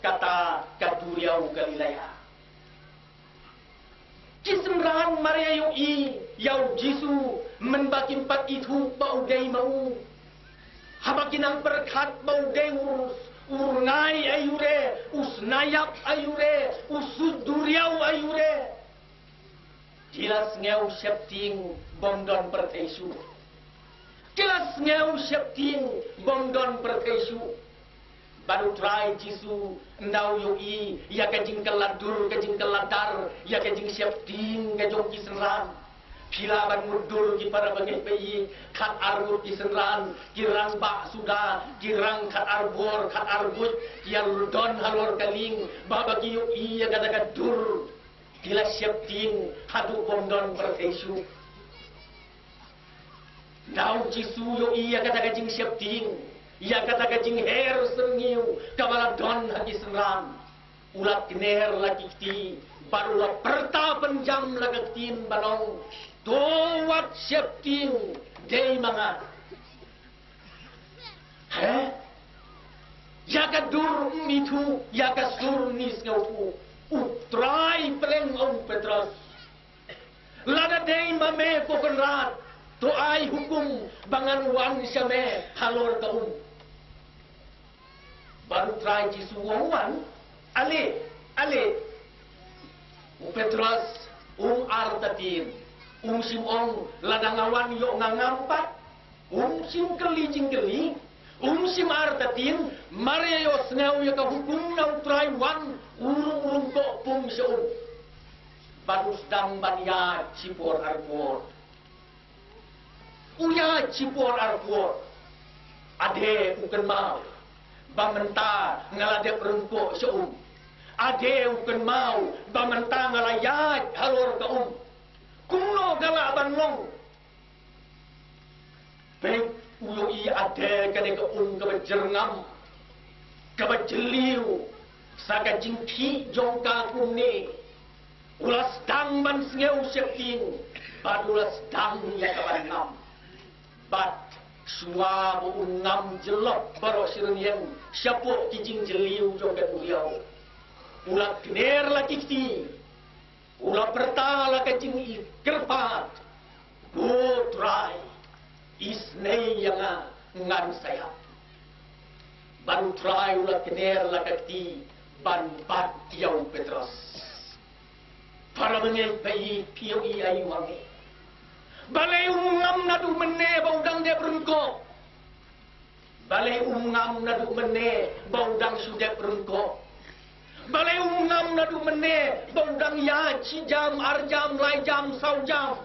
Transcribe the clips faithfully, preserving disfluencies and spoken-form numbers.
kata ka duriaw Galilea. Ki synran mar ïa ïohi ïa u Jisu mynba kim pat ithuh ba u dei ma u. Haba ki nang pyrkhat ba u dei u, u rngai aïu re, u snaiap aïu re, u sut duriaw aïu re. Ki la sngew sheptieng bym don pyrthei shuh. Ki la sngew sheptieng bym don pyrthei shuh. Bad u Trai Jisu ynda u ïohi ïa ka jingkylla dur, ka jingkylla dar, ïa ka jingsheptieng ka jong ki synran. Phi lah ban mutdur ki para bangeit ba ïeit, khat ar ngut ki synran ki rang bah suda, ki rang khat ar bor, khat ar buit, ki ïa don halor ka lieng, ba haba ki ïohi ïa kata ka dur, ki la sheptieng haduh bym don pyrthei shuh. Ynda u Jisu u ïohi ïa kata ka jingsheptieng, ïa kata ka jingher syrngiew kaba la don ha ki synran, u la kner la ki kti bad u la pyrta pynjam la ka ktien ban ong, to wat sheptieng, dei ma nga. He? Ïa ka dur ym ithuh, ïa ka sur ym isngewthuh. U Trai pyrshang ong, Petros, lada dei ma me ko Kynrad, to ai hukum ba ngan wan sha me halor ka um. Bad u Trai Jisu u ong, wan, ale, ale. U Petros um artatien, um shym ong, lada nga wan ïoh nga ngam pat. Um shym kylli jingkylli, um shym artatien, mar ïa ïohsngew ïa ka hukum na u Trai, wan, u rung rung koh pung sha um. Bad u sdang ban ïaid shipor ar por. U ïaid shipor ar por. Ade u kynmaw ba mynta nga la dep rung koh sha um. Ade u kynmaw ba mynta nga la ïaid halor ka um. Kumno ka lah ban long? Peit, u ïohi ade kane ka um kaba jyrngam, kaba jylliew, sa ka jingkhih jong ka kumne. U la sdang ban sngew sheptieng, bad u la sdang ïa ka ban ngam. Bad shuwa ba un ngam jyllop baroh shi rynïeng shapoh ki jingjylliew jong ka duriaw, u la kner la ki kti. U la pyrta la ka jingkyrpad, ko Trai, isynei ïa nga, ngan sa ïap. Bad u Trai u la kner la ka kti ban bat ïa u Petros. Para bangeit ba ïeit, phi ïohi aïu hangne? Balei um ngam naduh mynne ba u dang dep rung koh? Balei um ngam naduh mynne ba u dang shu dep rung koh? Balei um ngam naduh mynne ba u dang ïaid shi jam, ar jam, lai jam, saw jam?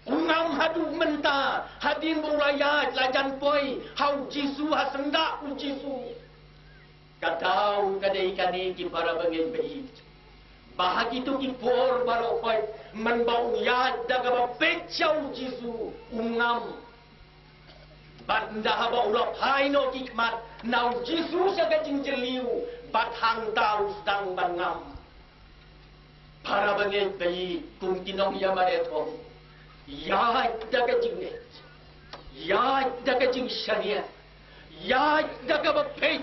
Um ngam haduh mynta, hadien ba u la ïaid la jan poi ha u Jisu, ha syndah u Jisu. Ka daw ka dei kane, ki para bangeit ba ïeit, ba ha kito ki por baroh, hooid, mynba u ïaid da kaba peit sha u Jisu, um ngam. Bad ynda haba u la phai noh ki khmat na u Jisu sha ka jingjylliew, bad hangta u sdang ban ngam. Para bangeit ba ïeit, kum ki nongïamareh thong, ïaid da ka jingngeit, ïaid da ka jingshaniah, ïaid da kaba peit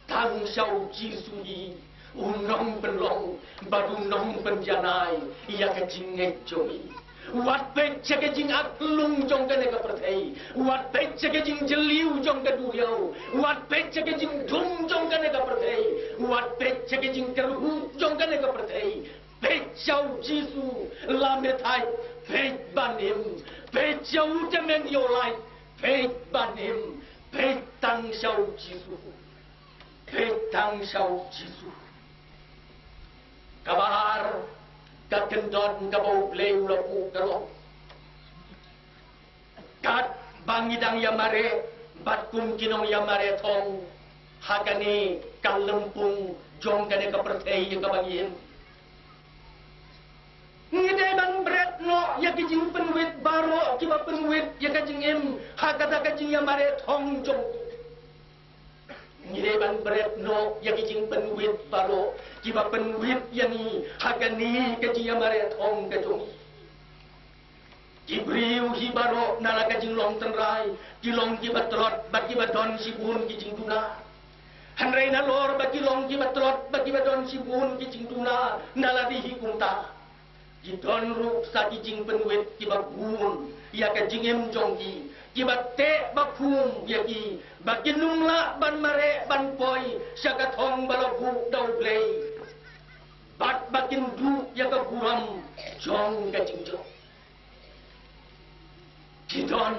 tang sha u Jisu hi, u nongpynlong bad u nongpynjanai ïa ka jingngeit jong ngi. Wat peit sha ka jingatlung jong kane ka pyrthei. Wat peit sha ka jingjylliew jong ka duriaw. Wat peit sha ka jingdum jong kane ka pyrthei. Wat peit sha ka jingkyrhuh jong kane ka pyrthei. Peit sha u Jisu, la me thait, peit ban im. Peit sha u tymmen ïoh lait, peit ban im. Peit tang sha u Jisu. Peit tang sha u Jisu. Kaba ar, ka kyndon kaba U Blei u la buh ka long, katba ngi dang ïamareh bad kum ki nongïamareh thong ha kane ka lympung jong kane ka pyrthei ïa kaba ngi im, ngi dei ban bret noh ïa ki jingpynwit baroh kiba pynwit ïa ka jingim ha kata ka jingïamareh thong jong ngi. Ngi dei ban bret noh ïa ki jingpynwit baroh kiba pynwit ïa ngi ha kane ka jingïamareh thong ka jong ngi. Ki briew hi baroh na la ka jinglong tynrai ki long kiba tlot bad kiba don shibun ki jingduna. Hynrei kiba tlot bad kiba don shibun ki jingduna na lade hi kumta. Ki don ruh sa ki jingpynwit kiba bun ïa ka jingim jong ki, kiba teh ba khum ïa ki ba kin ym lah ban mareh ban poi sha ka thong ba la buh da U Blei, bad ba kin duh ïa ka burom jong ka jingjop. Ki don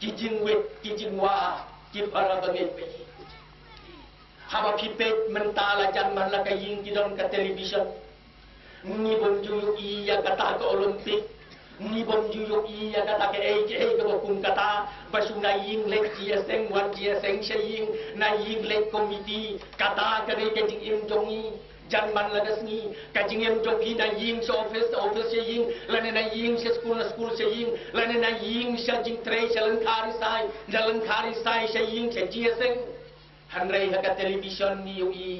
ki jingwit ki jingwa, ki para bangeit ba ïeit. Haba phi peit mynta la jan man la ka ïing ki don ka television. Ngi bym ju ïohi ïa kata ka Olympic. Ngi bym ju ïohi ïa kata kaei kaei kaba kum kata. Ba shu na ïing leit jingïaseng, wan jingïaseng sha ïing, na ïing leit komiti. Kata ka dei ka jingim jong ngi. Jan man la ka sngi, ka jingim jong phi na ïing sha office, sha office sha ïing, lane na ïing sha skul, na skul sha ïing, lane na ïing sha jingtrei, sha lyngkha risai, na lyngkha risai sha ïing, sha jingïaseng. Hynrei ha ka television ngi ïohi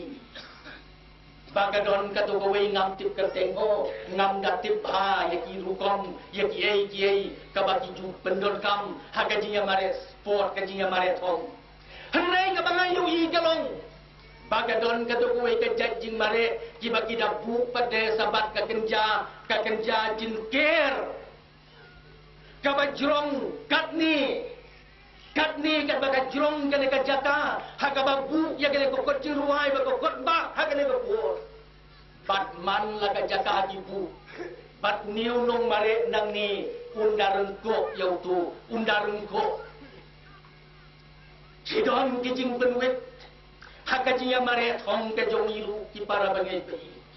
ba ka don kato kawei, ngam tip kyrteng, oh, ngam da tip bha ïa ki rukom, ïa kiei kiei kaba ki ju pyndonkam ha ka jingïamareh sport, ka jingïamareh thong. Hynrei kaba nga ïohi ka long ba ka don kato kawei ka jait jingmareh kiba ki da buh pat de sa bad ka kynja, ka kynja jingker kaba jrong katne, katne katba ka jrong kane ka jaka ha kaba buh ïa kane ka kot jingrwai bad ka kot bah ha kane ka por. Bad man la ka jaka ha ki buh, bad une u nongmareh nangne un da ryngkoh ïa uto, un da ryngkoh. Ki don ki jingpynwit ha ka jingïamareh thong ka jong ngi ruh, ki para bangeit ba ïeit.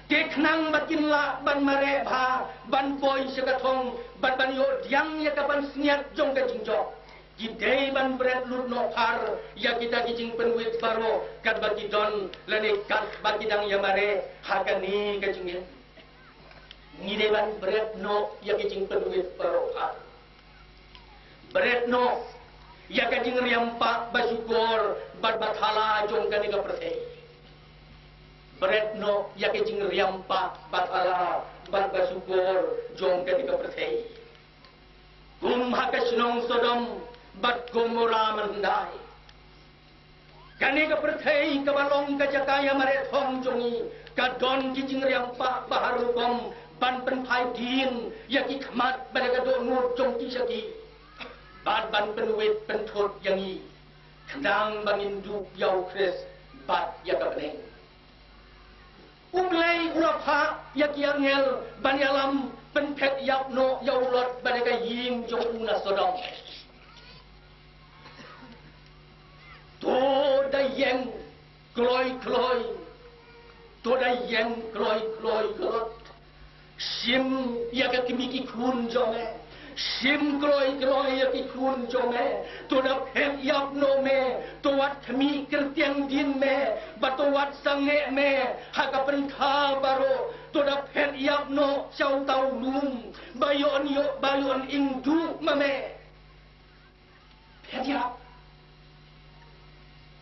Te khnang ba kin lah ban mareh bha, ban poi sha ka thong, ban, ban ïoh diang ïa ka pansngiat jong ka jingjop, ki dei ban bret lut noh phar ïa kita ki jingpynwit baroh katba ki don lane katba ki dang ïamareh ha kane ka jingim. Ngi dei ban bret noh ïa ki jingpynwit baroh phar. Bret noh ïa ka jingriam pah ba shukor bad ba thala jong kane ka pyrthei. Bret noh ïa ka jingriam pah ba thala bad ba shukor jong kane ka pyrthei. Kum ha ka shnong Sodom bad Gomorrah mynhyndai. Kane ka pyrthei kaba long ka jaka ïamareh thong jong ngi, ka don ki jingriam pah ba har rukom ban pynphai dien ïa ki khmat bad ïa ka dohnud jong ki sha ki, bad ban pynwit pynthut ïa ngi khnang ba ngin duh ïa U Khrist bad ïa ka bneng. U Blei u la phah ïa ki angel ban ïalam pynphet ïap noh ïa u Lot bad ïa ka ïing jong u na Sodom. To da ïeng kloi kloi, to da ïeng kloi kloi ka Lot. Shim ïa ka kmie ki khun jong me. Shim kloi kloi ïa ki khun jong me. To da phet ïap noh me. To wat khmih kyrtiang dien me. Bad to wat sangeh me ha ka pynthor baroh. To da phet ïap noh sha uta u lum ba ïoh, ïoh, ba ïoh ing duh ma me. Phet ïap.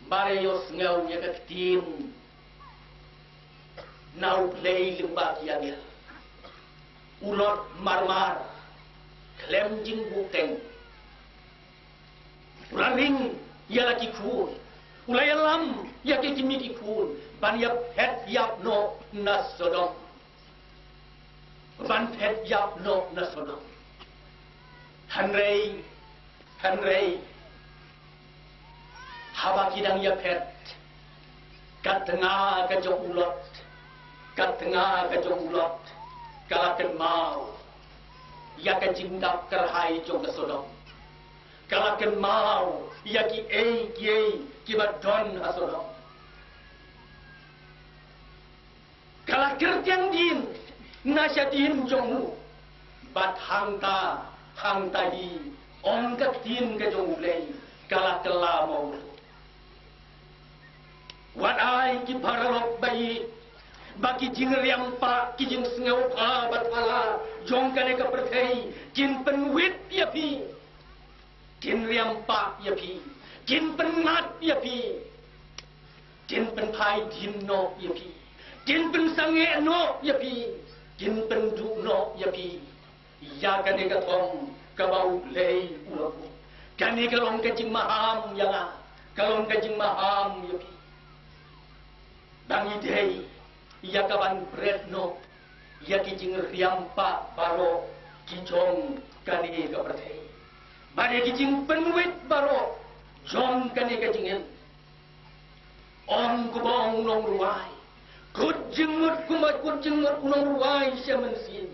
Mar ïoh sngew ïa ka ktien na U Blei lyngba ki angel. U Lot marmar khlem jingbuhteng. U la ring ïa la ki khun. U la ïalam ïa ki kmie ki khun ban ïa phet ïap noh na Sodom. Ban phet ïap noh na Sodom. Hynrei, hynrei haba ki dang ïa phet, ka tnga ka jong u Lot, ka tnga ka jong u Lot ka la kynmaw ïa ka jingdap kyrhai jong ka Sodom. Ka la kynmaw ïa kiei kiei kiba don ha Sodom. Ka la kyrtiang dien na shadien jong u. Bad hangta, hangta hi, ong ka ktien ka jong U Blei, ka la kylla mawluh. Wat ai ki paralok ba ïeit, ba ki jingriam pah, ki jingsngewbha ba thala jong kane ka pyrthei kin pynwit ïa phi. Kin riam pah ïa phi, kin pynngat ïa phi, kin pynphai dien noh ïa phi, kin pynsangeh noh ïa phi, kin pynduh noh ïa phi ïa kane ka thong kaba U Blei u la buh. Kane ka long ka jingmaham ïa nga, ka long ka jingmaham ïa phi. Tang i dei ïa ka ban bret noh ïa ki jingriam pah baroh ki jong kane ka pyrthei, bad ïa ki jingpynwit baroh jong kane ka jingim. Ong kumba ong u nongrwai, kut jingmut kumba kut jingmut u nongrwai sha mynsiem.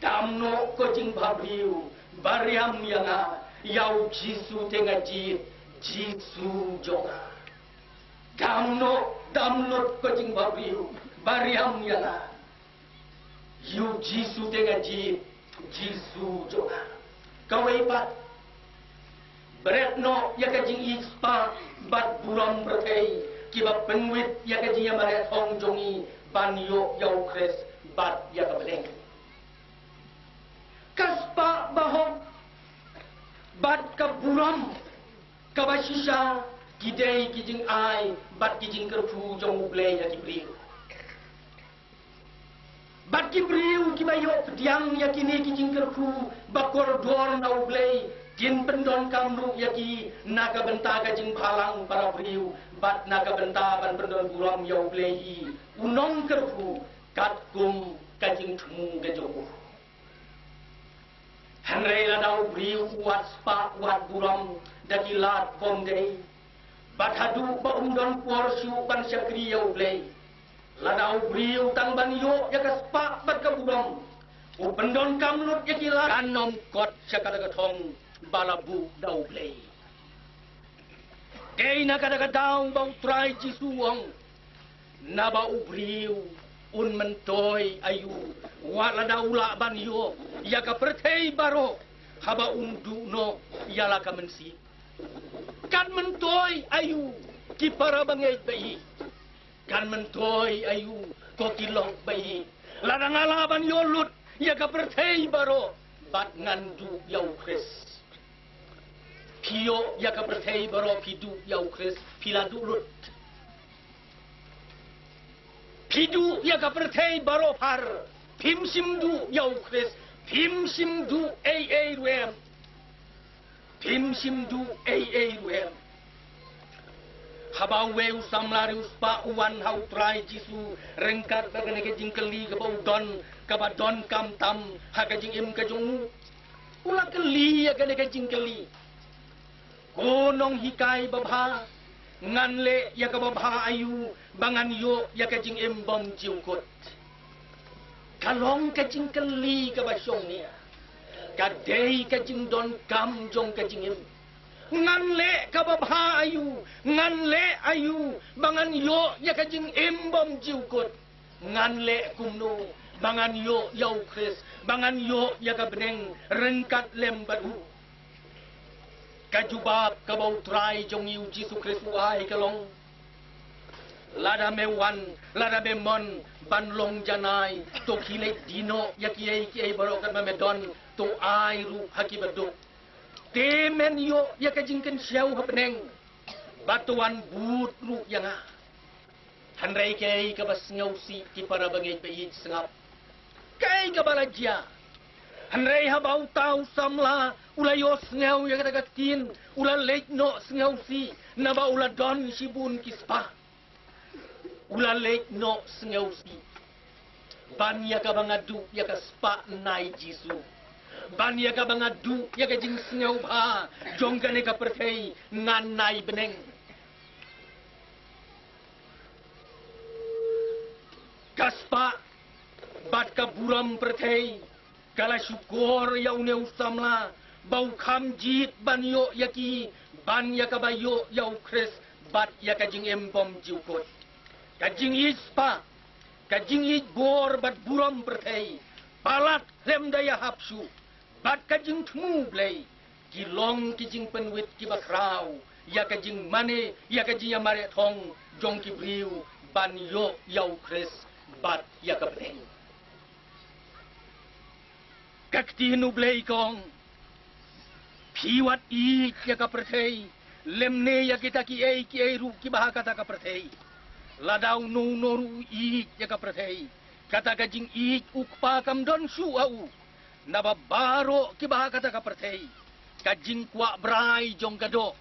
Dam noh ko jingbhabriew, ba riam ïa nga, ïa u Jisu te nga jied, Jisu jong nga. Dam noh, dam lut ko jingbhabriew, ba riam ïa nga, ïa u Jisu te nga jied, Jisu jong nga. Kawei pat, bret noh ïa ka jingïeit spah bad burom pyrthei, kiba pynwit ïa ka jingïamareh thong jong ngi ban ïoh ïa u Khrist bad ïa ka bneng. Ka spah bahok bad ka burom kaba shisha ki dei ki jingai bad ki jingkyrkhu jong U Blei ïa ki briew. Bad ki briew kiba ïoh pdiang ïa kine ki jingkyrkhu ba kordor na U Blei, kin pyndonkam ruh ïa ki na ka bynta ka jingbhalang para briew, bad na ka bynta ban pyndon burom ïa U Blei hi u nongkyrkhu, katkum ka jingthmu ka jong u. Hynrei lada u briew u wad spah, u wad burom da ki lad bym dei, bad haduh ba um don por shuh ban shakri ïa U Blei, lada u briew tang ban ïoh ïa ka spah bad ka burom, u pyndonkam lut ïa ki lad, kan ym kot sha kata ka thong ba la buh da U Blei. Dei na kata ka daw ba U Trai Jisu u ong, naba u briew un myntoi aïu, wat lada u lah ban ïoh ïa ka pyrthei baroh, haba un duh noh ïa la ka mynsiem? Kan myntoi aïu ki para bangeit ba ïeit? Kan myntoi aïu ko ki lok ba ïeit, lada nga lah ban ïoh lut ïa ka pyrthei baroh bad ngan duh ïa U Khrist? Phi ïoh ïa ka pyrthei baroh, phi duh ïa U Khrist, phi la duh lut? Phi duh ïa ka pyrthei baroh phar, phim shym duh ïa U Khrist, phim shym duh ei ei ruh em. Phim shym duh ei ei ruh em. Haba uwei u samla riewspah u wan ha U Trai Jisu ryngkat bad kane ka jingkylli kaba u don, kaba donkam tam ha ka jingim ka jong u, u la kylli ïa kane ka jingkylli: Ko nonghikai babha, ngan leh ïa kaba bha aïu ba ngan ïoh ïa ka jingim bymjukut? Ka long ka jingkylli kaba shongnia, ka dei ka jingdonkam jong ka jingim. Ngan leh kaba bha aïu, ngan leh aïu ba ngan ïoh ïa ka jingim bymjukut? Ngan leh kumno ba ngan ïoh ïa U Khrist, ba ngan ïoh ïa ka bneng ryngkat lem bad u? Ka jubab kaba U Trai jong ngi U Jisu Khrist u ai ka long: Lada me wan, lada me mon ban long janai, to khie leit die noh ïa kiei kiei baroh katba me don, to ai ruh ha kiba duk, te men ïoh ïa ka jingkynshew ha bneng, bad to wan bud ruh ïa nga. Hynrei kaei kaba sngewsih ki para bangeit ba ïeit, sngap kaei kaba la jia. Hynrei haba uta u samla u la ïohsngew ïa kata ka ktien, u la leit noh sngewsih, naba u la don shibun ki spah. U la leit noh sngewsih. Ban ïa kaba nga duh ïa ka spah nai Jisu, ban ïa kaba nga duh ïa ka jingsngewbha jong kane ka pyrthei ngan nai bneng. Ka spah bad ka burom pyrthei ka la shukor ïa une u samla ba u kham jied ban ïoh ïa ki, ban ïa kaba ïoh ïa U Khrist bad ïa ka jingim bymjukut. Ka jingïeit spah, ka jingïeit bor bad burom pyrthei, palat khlem da ïahap shuh, bad ka jingthmu Blei, ki long ki jingpynwit kiba khraw ïa ka jingmane, ïa ka jingïamareh thong jong ki briew ban ïoh ïa U Khrist bad ïa ka bneng. Ka ktien U Blei ka ong: Phi wat ïeit ïa ka pyrthei, lymne ïa kita kiei kiei ruh kiba ha kata ka pyrthei. Lada uno uno ruh u ïeit ïa ka pyrthei, kata ka jingïeit U Kpa kam don shuh ha u. Naba baroh kiba ha kata ka pyrthei, ka jingkwah brai jong ka doh,